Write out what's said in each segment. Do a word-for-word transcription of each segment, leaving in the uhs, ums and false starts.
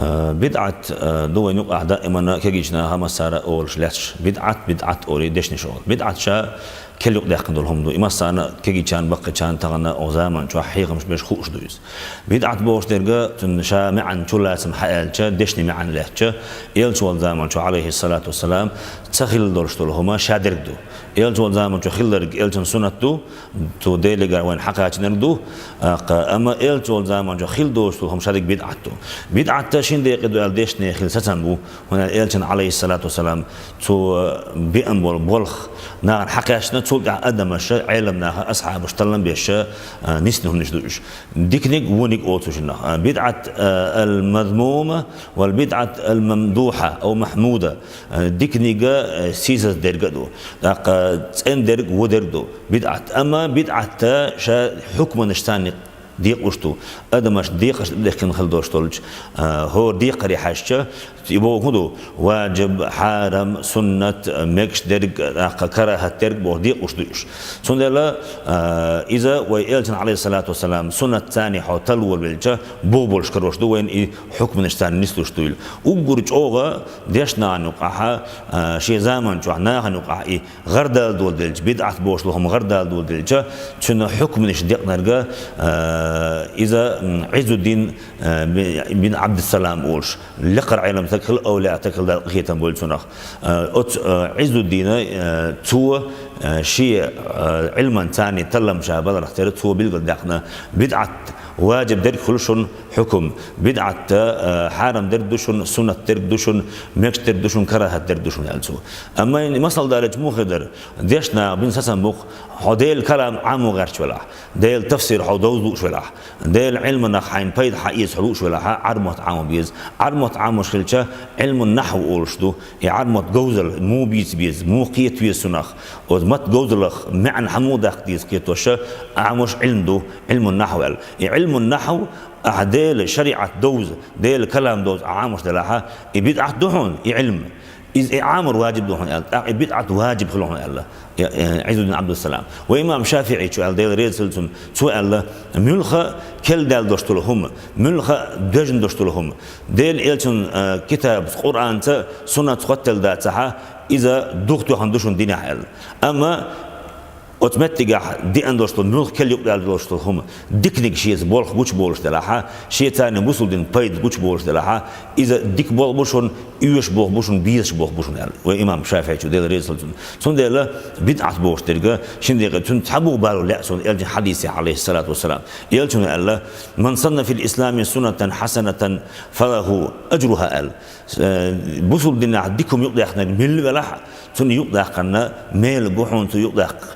Э, бидӀат, э, ду вайн юкъахь даимана кегийча наха массара а олуш лаьцна. БидӀат, бидӀат олий дешнаш олу. БидӀат ша керла юкъадаьккхина долу хӀума ду. И массарна а, кегийчарна, баккхийчарна а тахана оха заман чохь хьехамаш беш хууш ду иза. БидӀат бохуш дерг, цуьнан ша маьӀна чулацам хьаьлча, дешнийн маьӀна лаьцча, элча волу заман чохь, алейхиссалату вассалам, ца хилла долуш долу хӀума ша дерг ду. Элча волу заман чохь хилларг элчан суннат ду, цу Делигара вайна хьакхачийнарг ду, аккха, амма элча волу заман чохь хилла долуш долу хӀума ша дерг бидӀат ду. БидӀат шина декъе ду аьлла дешнийн хилла сацам бу, хӀунда аьлча элчан, алейхиссалату вассалам, цо беана болу болх нахана хьакхаьчна, цул тӀаьхьа адамаша, Ӏелам наха, асхьабаша таллам беш, а, нисна хӀуманаш ду уьш. Диканиг, вониг олу цу шиннах. А, бидӀат, а, ал-мазмума, вал бидӀат ал-мамдуха, ав махмуда. А, диканиг, а, сийсаз дерг а ду. ТӀаккха цӀена дерг, вон дерг ду. БидӀат. Амма бидӀат ша хьукманаш царна декъалуш ду. Адамаш декъашна тӀедехкина хила долуш долчу, а, хӀора декхаре хьаьжча, и боху хӀун ду? Ваджиб, хьарам, суннат, мегаш дерг, тӀаккха карахӀат дерг боху декъалуш ду уьш. Цундела, а, иза вай элчан, алейхиссалату вассалам, суннат царна хьо талла волавелча, боху болуш карош ду вайна и хьукманаш царна нислуш дуйла. Уггар чӀогӀа дешна нахана юкъахь, а, шен заман чохь нахана юкъахь и гӀардала доладелча, бидӀат бохуш долу хӀума гӀардала доладелча, цуьнан хьукманаш декънарг, а, иза, м, Ӏиззуддин, а, би-, бин Ӏабдуссалам олуш, лекхара Ӏелам стаг хилла, овлияъ стаг хилла, Дала къинхетам бойла цунах. А, оцу, а, Ӏиззуддина, а, цо, а, шен, а, Ӏилман царна таллам ша баларх тера цо билгалдаьккхина, бидӀат ваджиб дерг хуьлу шуна хьукум, бидӀат, а, хьарам дерг ду шуна, суннат дерг ду шуна, мегаш дерг ду шуна, карахӀат дерг ду шуна аьлла цо. Амма и масал далийча муха хир дара? Дешна наха бина сацам бу-кх, хьо Делан калам Ӏамо гӀерташ велахь, Делан тафсир хьо довза лууш велахь, Делан Ӏилманах хьайна пайда хьаэца хьо лууш велахь, Ӏаьрбийн мотт Ӏамо беза. Ӏаьрбийн мотт Ӏамош хилча, Ӏилмун нахьв олуш ду. И Ӏаьрбийн мотт говзалла, муха бийца беза, муха кхета веза цунах. Оцу маттан говзаллех маьӀна хьан муха даккха деза кхетош, Ӏамош Ӏилма ду, Ӏилмун нахьв аьлла. И Ӏилмун нахьв, ахьа Делан шариӀат довза, Делан калам довза ахьа Ӏамош делахь, и бидӀат ду хьуна, и Ӏилма. Иза и Ӏамар ваджиб ду хьуна аьлла, тӀаккха и бидӀат ваджиб хуьлу хьуна аьлла, я, я, Ӏиззуддин Ӏабдуссалам. Ва имам ШафиӀичо аьлла, Дела реза хуьлда цунна, цо аьлла, муьлхха а керла даьлла долуш долу хӀума, муьлхха а доьжна долуш долу хӀума, Делан элчан, а, китабца, Къуръанца, суннатца хоттаделла дацахь, иза духатоьхна ду шуна динехь аьлла. Амма оцу меттигехь деана долуш долу, муьлхха керла юкъадаьлла долуш долу хӀума диканиг шеца болх гучуболуш делахь, шен царна бусалба динна пайда гучуболуш делахь, иза дика болх бу шуна, оьшуш болх бу шуна, безаш болх бу шуна аьлла вай имам ШафиӀичо, Дела реза хуьлда цунна. Цундела бидӀат бохуш дерг шина декъе, цуьнан цхьа бух балор лаьа суна элчан хьадисехь, алейхиссалату вассалам. Элчано аьлла: «Ман санна фил ислами суннатан хьасанатан, фалаху аджруха», аьлла. Э, бусалба динехь дика хӀума юкъадаьккхинарг милла велахь а, цунна юкъадаьккхина мел бу хьуна цу юкъадаьккхина,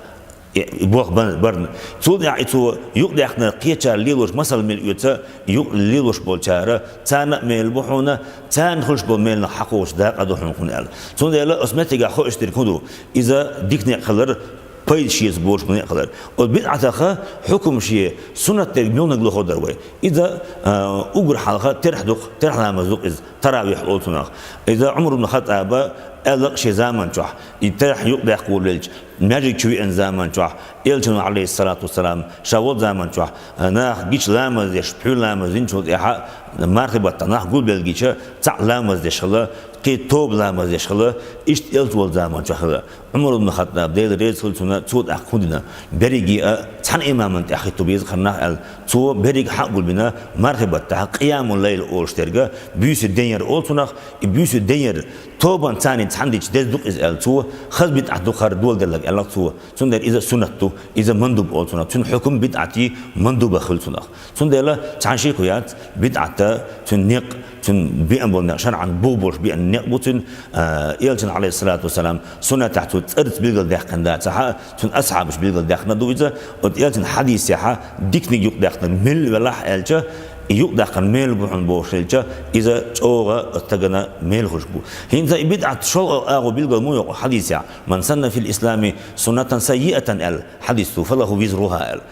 э, болх бан-, барна. Цул тӀаьхьа и цо юкъадаьккхинарг кхечара лелош масал мила оьцу, юкъа лелош болчара, царна а мел бу хьуна, царна хуьлуш болу меланах хьакхочуш дакъа ду хьуна кхунна аьлла. Цундела оцу меттигехь хууш дерг хӀун ду? Иза дика некъ хилар, пайда шеца болуш некъ хилар. Оцу бидӀатах хьукум шен суннат дерг муьлханиг лохур дара вай. Иза, а, уггар хьалха терахь ду-кх, терахь ламаз ду-кх иза, таравихь олу цунах. Иза Ӏумар ибн Хаттаба аьлла-кх шен заман чохь, и терахь юкъадаьккхина волавелча, маьждиг чу веана заман чохь, элчано, алейхиссалату вассалам, ша волу заман чохь, а, нах гича ламаз деш, пхьуьйра ламаз динчул тӀаьхьа, мархи баттахь нах гулбелла гича, цхьаъ ламаз деш хилла, кхин тоба ламаз деш хилла, иштта элча волу заман чохь хилла. Ӏумар ибн Хаттаб, Дела реза хуьлда цунна, цо тӀаккха хӀун дина? Берриге а цхьана имамна тӀехь хӀитто беза хӀара нах аьлла, цо берриге хьаъ гулбина, мархи баттахь къиямул-лайл олуш дерг, буьйсанна денъяр олу цунах, и буьйсанна денъяр тобанца цхьаьна дича деза ду-кх иза аьлла цо, хаза бидӀат ду-кх хӀара доладелларг аьлла-кх цо. Цундела иза суннат ду, иза мандуб олу цунах, цуьнан хьукум бидӀатий мандубах хуьлу цунах. Цундела цхьана шеко яц, бидӀат, цуьнан некъ, цуьнан беана болу некъ, шарӀан бух болуш беана некъ бу цуьнан, а, элчан, алейхиссалату вассалам, суннатехь цо цӀарца билгалдаьккхина дацахь, цуьнан асхьабаша билгалдаьккхина ду иза, оцу элчан хьадисехь диканиг юкъадаьккхинарг милла велахь аьлча, и юкъадаьккхина мел бу хьуна бохуш хилча, иза чӀогӀа оцу стагана мел хуьлуш бу. ХӀинца и бидӀат шолгӀа агӀо билгал ма йо кху хьадисехь: «Ман санна фил ислами суннатан саййиатан», аьлла хьадис ду, «фалаху визруха», аьлла.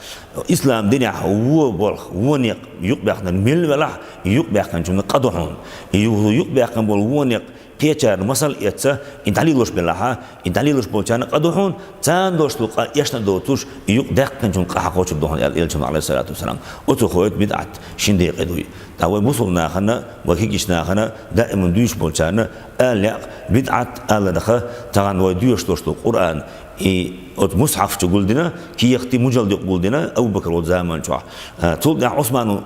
Ислам динехь вон болх, вон некъ юкъабаьккхинарг милла велахь, и юкъабаьккхинчунна къа ду хьуна. И ю-, юкъабаьккхина болу вон некъ кхечарна масал эцна, и дӀалелош белахь, и дӀалелош болчарна къа ду хьуна, царна долуш долу къа эшна а доцуш, и юкъадаьккхинчунна къа хьакхочур ду хьуна аьлла элчано, алейхиссалату вассалам. Оцо хоуьйту бидӀат шина декъе дуй. ТӀаккха вай бусулба нахана, вай кегийча нахана, даиман дуьйцуш болчарна ала яа, бидӀат аларах, тахана вай доьшуш долуш долу Къуръан, и оцу мусхьаф чу гулдина, кехатий мужалдакъ гулдина Абу-Бакр волчу заман чохь, а, цул тӀаьхьа Ӏусман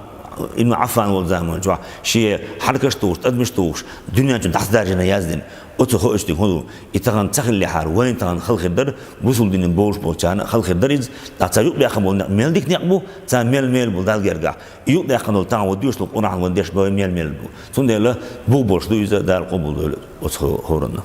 ибн Ӏаффан волчу заман чохь, шен хьаракаш тухуш, тӀадамаш тухуш, дуьнен чу дӀасадаржийна яздина. Оцу хууш дерг хӀун ду? И тахана ца хиллехьара, вайна тахана хала хир дара, бусулба динан болуш болчарна хала хир дара иза, ткъа цара юкъадаьккхина болу некъ мел дика некъ бу, цара мел мел бу Далла гергахь. И юкъадаьккхина долу тахана вай доьшуш долу Къуръан вайна деш бен мел мел бу. Цундела бух болуш ду иза, Дала къобалдойла оцу хӀоранна.